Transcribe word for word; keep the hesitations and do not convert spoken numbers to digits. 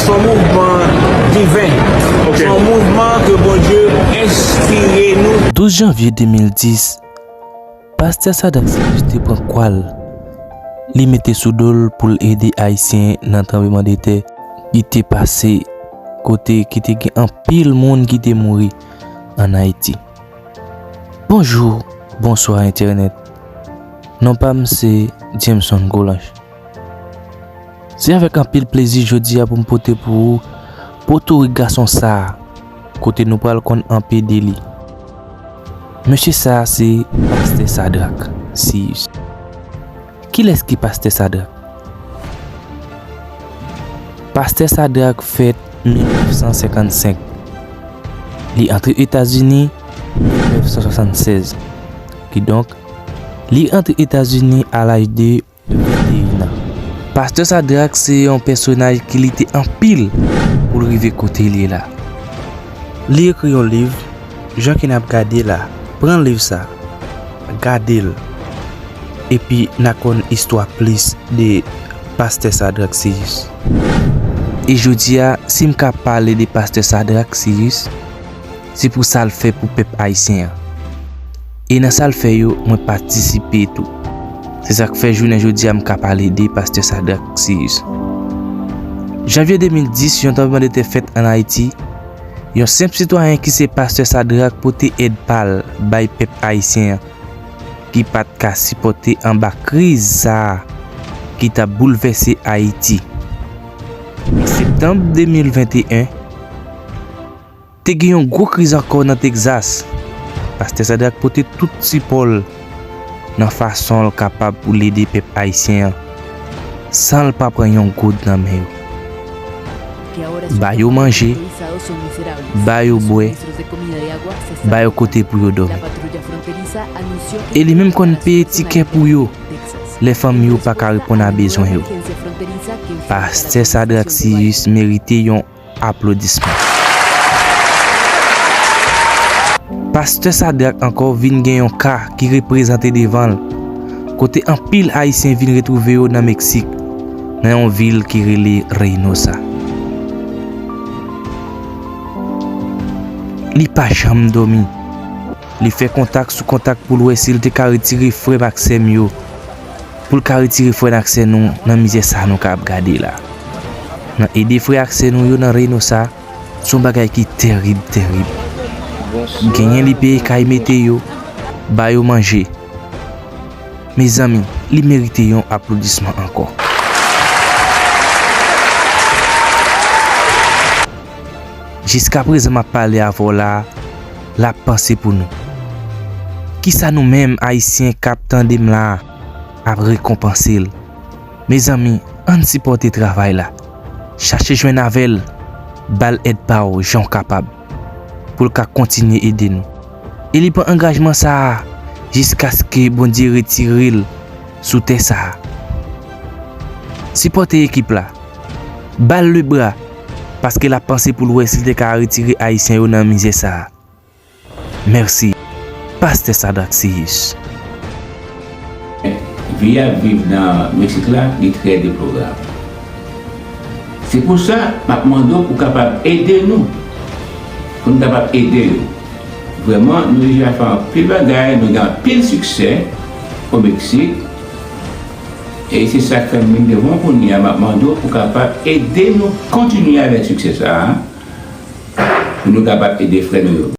Se yon mouvman diven. Ok. Se yon mouvman ke Bondye enspire nou. Douz janvye de mil dis, Pastè Sadrac Sirius te pran kwa l, li mete sou do l pou l ede Ayisyen nan tranblemanntè ki te pase, kote ki te gen anpil moun ki te mouri ann Ayiti. Bonjou, bonswa entènèt. Non pa m se Jameson Golange. Se avèk anpil plezi jodi a pou m pote pou ou potorik gason sa a, kote nou pral konn anpe de li. Mesye sa a se Pastè Sadrac Sirius. Kilès ki Pastè Sadrac? Pastè Sadrac fèt mil nèf san senkannsenk. Li antre Etazini mil nèf san swasannsèz. Kidonk, li antre Etazini a laj de venteyen an. Pastè Sadrac se yon pèsonaj ki lite anpil pou l rive kote l ye la. Li ekri yon liv, jan ke n ap gade la. Pran liv sa, gade l, epi n a konn istwa plis de Pastè Sadrac Sirius. E jodi a, si m ka pale de Pastè Sadrac Sirius, se pou sa l fè pou pèp ayisyen an. E nan sa l fè yo, mwen patisipe tou. Se sa k fè jounen jodi a m ka pale de Pastè Sadrac Sirius. Janvye de mil dis, yon tranblemanntè fèt ann Ayiti. Yon senp sitwayen ki se Pastè Sadrac pote èd pa l bay pèp ayisyen an, ki pa t ka sipòte anba kriz sa a ki t ap boulvèse Ayiti. An septanm de mil venteyen, te gen yon gwo kriz ankò nan Tegzas. Pastè Sadrac pote tout sipò l nan fason l kapab pou l ede pèp ayisyen an, san l pa pran yon goud nan men yo. Ba yo manje, ba yo bwè, ba yo kote pou yo dòmi. E li menm konn peye tikè pou yo lè fanmi yo pa ka reponn a bezwen yo. Pastè Sadrac Sirius merite yon aplodisman. Pastè Sadrac ankò vin gen yon ka ki reprezante devan l, kote anpil Ayisyen vin retwouve yo nan Meksik, nan yon vil ki rele Reynosa. Li pa janm dòmi. Li fè kontak sou kontak pou l wè si l te ka retire frè m ak sè m yo, pou l ka retire frè n ak sè nou nan mizè sa nou ka ap gade la. Nan ede frè ak sè nou yo nan Reynosa, se yon bagay ki terib, terib. Genyen li peye kay mete yo, ba yo manje. Mezanmi, li merite yon aplodisman ankò. Jiskaprezan m ap pale avè w la a, l ap panse pou nou. Kisa nou menm Ayisyen k ap tande m la a ap rekonpanse l? Mezanmi, ann sipòte travay la. Chache jwenn avè l, ba l èd pa w jan w kapab, pou l ka kontinye ede nou. E li pran angajman sa a jiskaske Bondye retire l sou tè sa a. Sipòte ekip la. Ba l lebra, paske l ap panse pou l wè si l te ka retire Ayisyen yo nan mizè sa a. Mèsi, Pastè Sadrac Sirius. Vi y ap viv nan Meksik la, li trè deplorab. Se pou sa, m ap mande w pou w kapab ede nou, pou n kapab ede yo. Vrèman, nou deja fè anpil bagay, nou gen anpil siksè o Meksik. E se sa k fè m vin devan w kounye a, m ap mande w pou w kapab ede nou kontinye avèk siksè sa a, pou nou kapab ede frè nou yo.